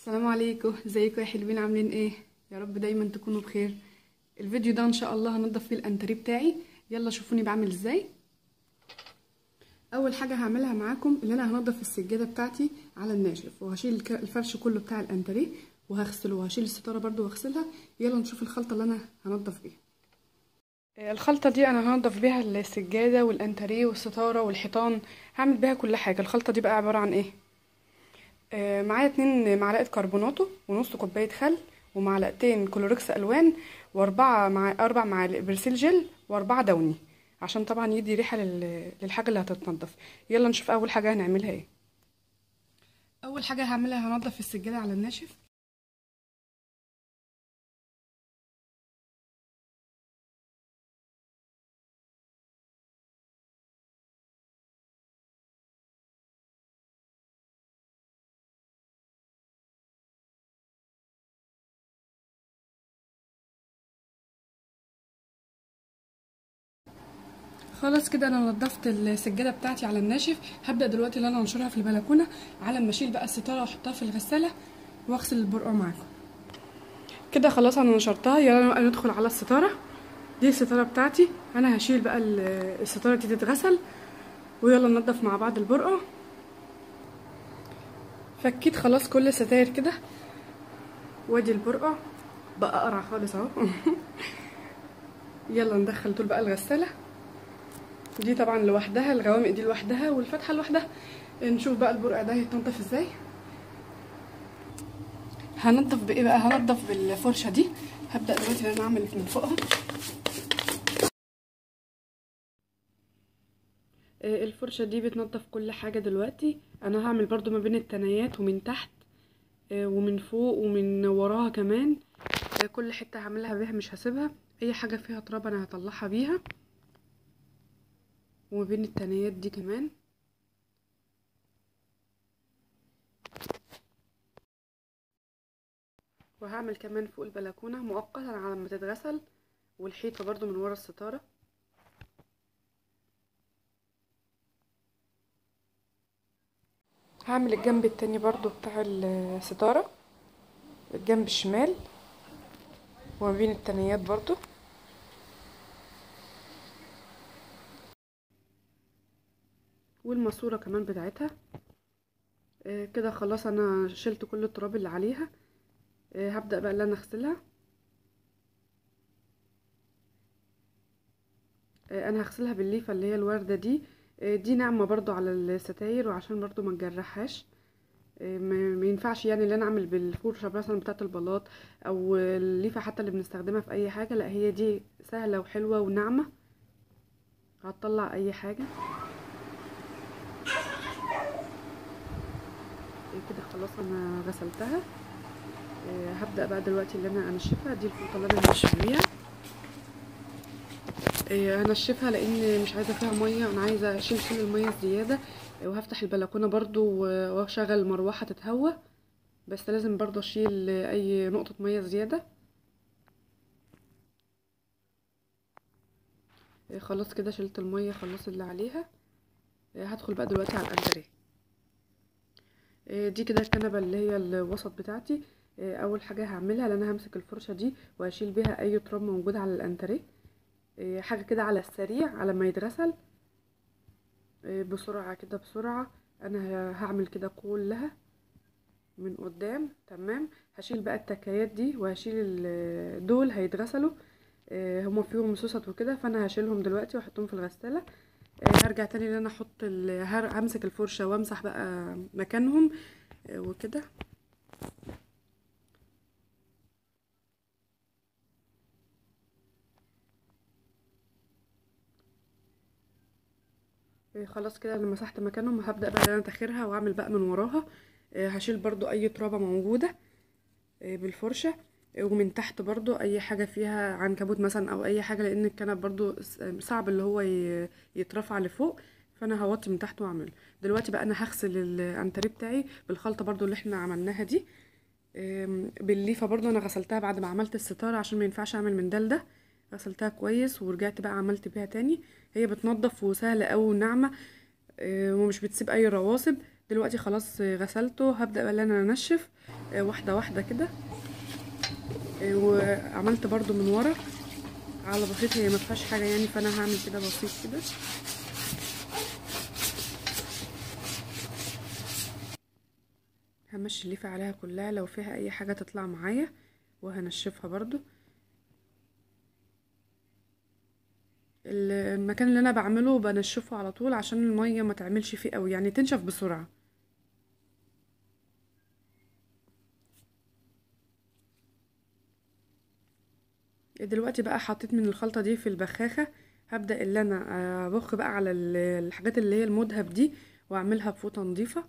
السلام عليكم، ازيكم يا حلوين؟ عاملين ايه؟ يا رب دايما تكونوا بخير. الفيديو ده ان شاء الله هنضف فيه الانتريه بتاعي. يلا شوفوني بعمل ازاي. اول حاجة هعملها معاكم ان انا هنضف السجادة بتاعتي على الناشف، وهشيل الفرش كله بتاع الانتريه وهغسله، وهشيل الستارة برده واغسلها. يلا نشوف الخلطة اللي انا هنضف بيها. الخلطة دي انا هنضف بيها السجادة والانتريه والستاره والحيطان، هعمل بيها كل حاجة. الخلطة دي بقى عبارة عن ايه؟ معايا 2 معلقه كربوناتو ونص كوباية خل ومعلقتين كلوركس الوان واربعة مع 4 معالق برسيل جل و4 دوني، عشان طبعا يدي ريحه للحاجة اللي هتتنضف. يلا نشوف اول حاجة هنعملها ايه. اول حاجة هعملها هنضف السجادة على الناشف. خلاص كده انا نضفت السجادة بتاعتي على الناشف. هبدا دلوقتي ان انا انشرها في البلكونه على ما اشيل بقى الستارة واحطها في الغسالة واغسل البرقع معاكم. كده خلاص انا نشرتها. يلا ندخل على الستارة. دي الستارة بتاعتي، انا هشيل بقى الستارة دي تتغسل، ويلا ننضف مع بعض البرقع. فكيت خلاص كل الستاير كده، وادي البرقع بقى قرع خالص اهو. يلا ندخل دول بقى الغسالة. دي طبعا لوحدها، الغوامق دي لوحدها والفتحة لوحدها. نشوف بقى البرقع ده هيتنضف ازاي. هنضف بايه بقى؟ هنضف بالفرشه دي. هبدا دلوقتي ان انا اعمل من فوقها. الفرشة دي بتنضف كل حاجة. دلوقتي انا هعمل برضو ما بين التنايات ومن تحت ومن فوق ومن وراها كمان. كل حتة هعملها بيها، مش هسيبها. اي حاجة فيها تراب انا هطلعها بيها، وما بين التنايات دي كمان. وهعمل كمان فوق البلكونه مؤقتا على ما تتغسل، والحيطه برضو من ورا الستارة. هعمل الجنب التاني برضو بتاع الستارة، الجنب الشمال، وما بين التنايات برضو. والماسوره كمان بتاعتها. كده خلاص انا شلت كل التراب اللي عليها. هبدأ بقى ان انا اغسلها. انا هغسلها بالليفه اللي هي الورده دي. دي ناعمة برضو على الستاير، وعشان برضو ما نجرحهاش. ما ينفعش يعني ان انا اعمل بالفرشه مثلا بتاعه البلاط او الليفه حتى اللي بنستخدمها في اي حاجة، لا هي دي سهلة وحلوه وناعمه، هتطلع اي حاجة. كده خلاص انا غسلتها. هبدأ بقى دلوقتي اللي انا انشفها. دي الفوطه اللي انا هنشف بيها. هنشفها لان مش عايزه فيها مية، انا عايزه اشيل كل المية الزيادة. وهفتح البلكونه برضو واشغل المروحة تتهوى، بس لازم برضو اشيل اي نقطة مية زيادة. خلاص كده شلت المية خلاص اللي عليها. هدخل بقى دلوقتي على الانتريه. دي كده الكنبة اللي هي الوسط بتاعتي. اول حاجة هعملها ان انا همسك الفرشة دي واشيل بيها اي تراب موجود على الانتريه، حاجة كده على السريع على ما يتغسل بسرعة كده بسرعة. انا هعمل كده كلها من قدام. تمام. هشيل بقى التكايات دي وهشيل دول هيتغسلوا، هما فيهم سوست وكده، فانا هشيلهم دلوقتي واحطهم في الغسالة. هرجع تاني ان انا احط همسك الفرشة وامسح بقى مكانهم وكده. خلاص كده انا مسحت مكانهم. هبدا بقى ان انا اتاخرها واعمل بقى من وراها. هشيل برضو اي ترابه موجودة بالفرشه، ومن تحت برضو اي حاجة فيها عنكبوت مثلا او اي حاجة، لان الكنب برضو صعب اللي هو يترفع لفوق، فانا هوطي من تحت واعمله. دلوقتي بقى انا هغسل الانتريه بتاعي بالخلطه برضو اللي احنا عملناها دي، بالليفه برضو انا غسلتها بعد ما عملت الستارة عشان ما ينفعش اعمل من ده لده. غسلتها كويس ورجعت بقى عملت بيها تاني. هي بتنضف وسهلة قوي وناعمه ومش بتسيب اي رواسب. دلوقتي خلاص غسلته. هبدأ بقى ان انا انشف. واحدة واحدة كده. وعملت برضو من ورا على بسيط، هي ما فيهاش حاجة يعني، فانا هعمل كده بسيط كده. همشي الليفه عليها كلها، لو فيها اي حاجة تطلع معايا، وهنشفها برضو. المكان اللي انا بعمله بنشفه على طول عشان المية ما تعملش فيه قوي، يعني تنشف بسرعة. دلوقتي بقى حطيت من الخلطة دي في البخاخه. هبدا اللي انا ابخ بقى على الحاجات اللي هي المذهب دي، واعملها بفوطه نظيفة،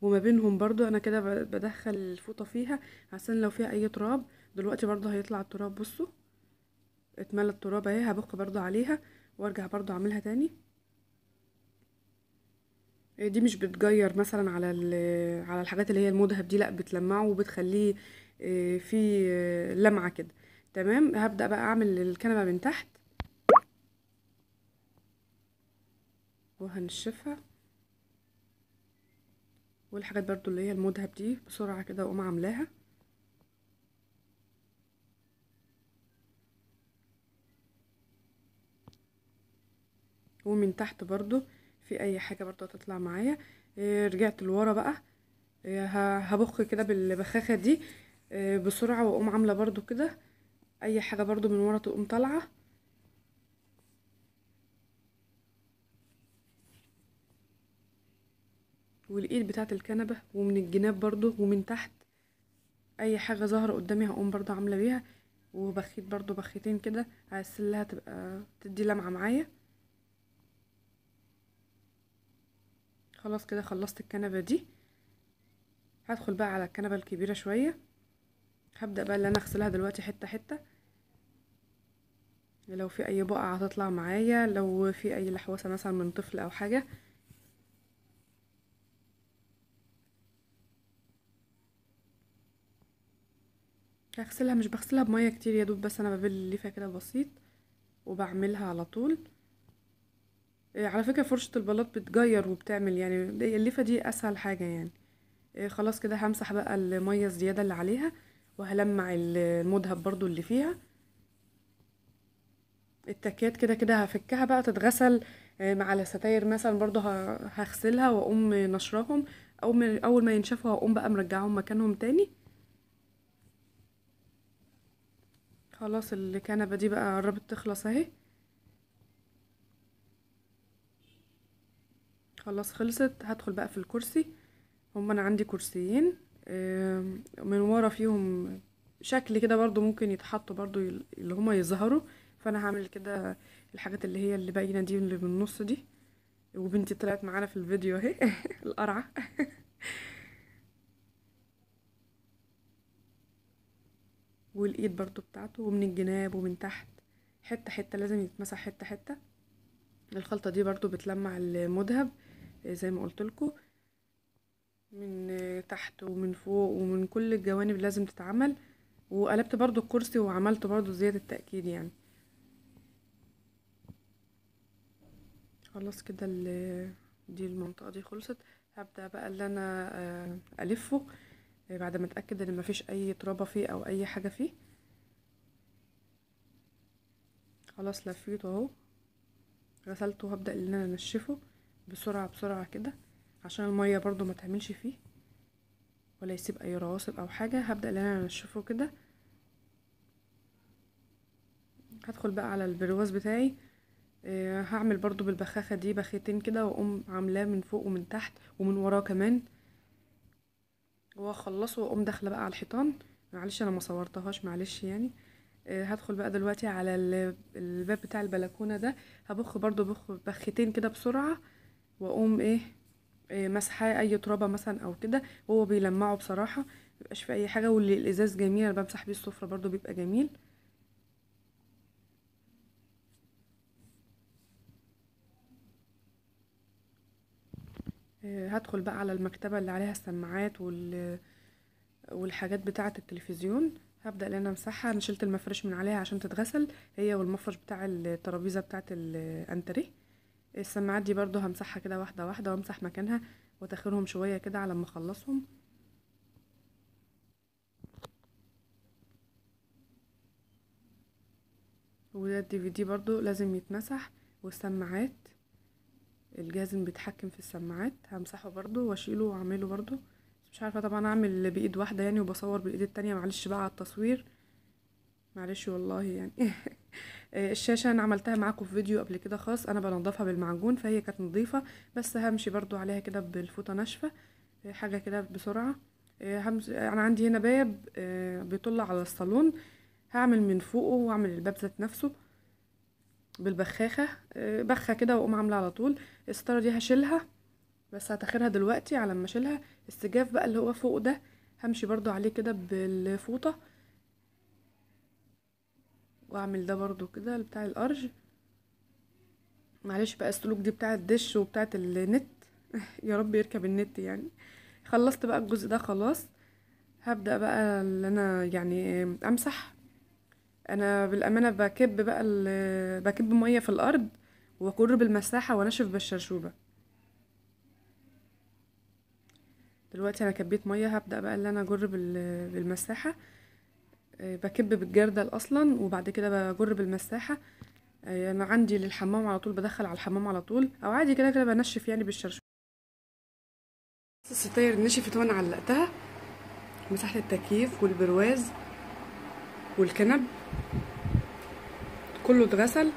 وما بينهم برضو انا كده بدخل الفوطه فيها عشان لو فيها اي تراب. دلوقتي برضو هيطلع التراب، بصوا اتملى التراب اهي، هبخ برضو عليها وارجع برضو اعملها تاني. دي مش بتجير مثلا على على الحاجات اللي هي المذهب دي، لا بتلمعه وبتخليه فيه لمعة كده. تمام. هبدأ بقى اعمل الكنبة من تحت وهنشفها، والحاجات برضو اللي هي المذهب دي بسرعة كده واقوم عاملاها. ومن تحت برضو في اي حاجة برضو هتطلع معايا. رجعت لورا بقى، هبخ كده بالبخاخة دي بسرعة، واقوم عاملة برضو كده اي حاجة برضو من ورا تقوم طالعة. والايد بتاعت الكنبة ومن الجناب برضو ومن تحت اي حاجة ظاهرة قدامي هقوم برضو عاملة بيها. وبخيت برضو بخيتين كده على السلة تبقى تدي لمعة معايا. خلاص كده خلصت الكنبة دي. هدخل بقى على الكنبة الكبيرة شوية. هبدأ بقى اللي انا اغسلها دلوقتي حتة حتة، لو في اي بقعة هتطلع معايا، لو في اي لحوسة مثلا من طفل او حاجة. هغسلها، مش بغسلها بمية كتير، يا دوب بس انا ببل الليفة كده بسيط وبعملها على طول. على فكرة فرشة البلاط بتجير وبتعمل، يعني الليفة دي اسهل حاجة يعني. خلاص كده همسح بقى المية الزيادة اللي عليها، وهلمع المذهب برضو اللي فيها. التكات كده كده هفكها بقى تتغسل مع الستاير مثلا، برضو هغسلها واقوم نشراهم، اول ما ينشفوا هقوم بقى مرجعهم مكانهم تاني. خلاص الكنبة دي بقى قربت تخلص اهي، خلاص خلصت. هدخل بقى في الكرسي. هما انا عندي كرسيين من ورا فيهم شكل كده برضو ممكن يتحطوا برضو اللي هما يظهروا، فانا هعمل كده الحاجات اللي هي اللي باينة دي اللي بالنص دي. وبنتي طلعت معانا في الفيديو اهي القرعة والايد برضو بتاعته، ومن الجناب ومن تحت حتة حتة لازم يتمسح حتة حتة. الخلطة دي برضو بتلمع المذهب زي ما قلت لكم، من تحت ومن فوق ومن كل الجوانب لازم تتعمل. وقلبت برضو الكرسي وعملت برضو زيادة تأكيد يعني. خلاص كده دي المنطقة دي خلصت. هبدأ بقى اللي انا الفه بعد ما اتأكد ان مفيش اي ترابة فيه او اي حاجة فيه. خلاص لفيته اهو، غسلته، وهبدأ ان انا انشفه بسرعة بسرعة كده عشان المية برضو ما تعملش فيه ولا يسيب اي رواسب او حاجة. هبدأ ان انا انشفه كده. هدخل بقى على البرواز بتاعي. هعمل برضو بالبخاخة دي بخيتين كده، واقوم عاملاه من فوق ومن تحت ومن وراه كمان، واخلصه واقوم داخله بقى على الحيطان. معلش انا ما صورتهاش معلش يعني. هدخل بقى دلوقتي على الباب بتاع البلكونه ده. هبخ برضو بختين كده بسرعة، واقوم ايه مسحاه اي ترابه مثلا او كده، وهو بيلمعه بصراحة مبيبقاش فيه اي حاجة. واللي الازاز جميل انا بمسح بيه السفرة برضو بيبقى جميل. هدخل بقى على المكتبة اللي عليها السماعات والحاجات بتاعه التلفزيون. هبدأ ان انا امسحها. انا شلت المفرش من عليها عشان تتغسل هي والمفرش بتاع الترابيزة بتاعه الانتريه. السماعات دي برضو همسحها كده واحدة واحدة، وامسح مكانها وتاخرهم شوية كده على ما اخلصهم. وده ال DVD برضو لازم يتمسح، والسماعات، الجهاز اللي بيتحكم في السماعات همسحه برضو واشيله واعمله برضو. مش عارفه طبعا اعمل بايد واحدة يعني وبصور بالايد التانية، معلش بقى على التصوير، معلش والله يعني. الشاشة انا عملتها معاكم في فيديو قبل كده خاص، انا بنضفها بالمعجون فهي كانت نظيفة، بس همشي برضو عليها كده بالفوطه ناشفة، حاجة كده بسرعة. انا عندي هنا باب بيطل على الصالون، هعمل من فوقه واعمل الباب ذات نفسه بالبخاخه، بخه كده واقوم عامله على طول. الستارة دي هشيلها بس هتاخرها دلوقتي على ما اشيلها. السجاف بقى اللي هو فوق ده همشي برضو عليه كده بالفوطه، واعمل ده برضو كده بتاع الارج. معلش بقى السلوك دي بتاع الدش وبتاعه النت، يا رب يركب النت يعني. خلصت بقى الجزء ده خلاص. هبدأ بقى اللي انا يعني امسح. انا بالامانة بكب بقى بكب مية في الارض واكر بالمساحه وانشف بالشرشوبه. دلوقتي انا كبيت مية، هبدأ بقى اللي انا اجر بالمساحه. بكب بالجردل اصلا وبعد كده بجر بالمساحه. انا عندي للحمام على طول، بدخل على الحمام على طول، او عادي كده كده بنشف يعني بالشرشوبه. الستاير نشفت وانا علقتها، مسحت التكييف والبرواز والكنب كله اتغسل،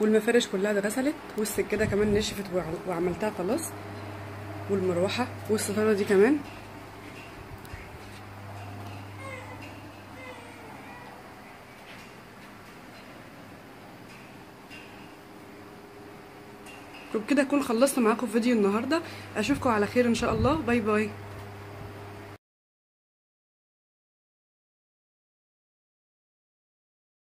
والمفارش كلها اتغسلت، والسجاده كمان نشفت وعملتها خلاص، والمروحه والستاره دي كمان. وبكده اكون خلصت معاكم فيديو النهارده. اشوفكم على خير ان شاء الله. bye bye.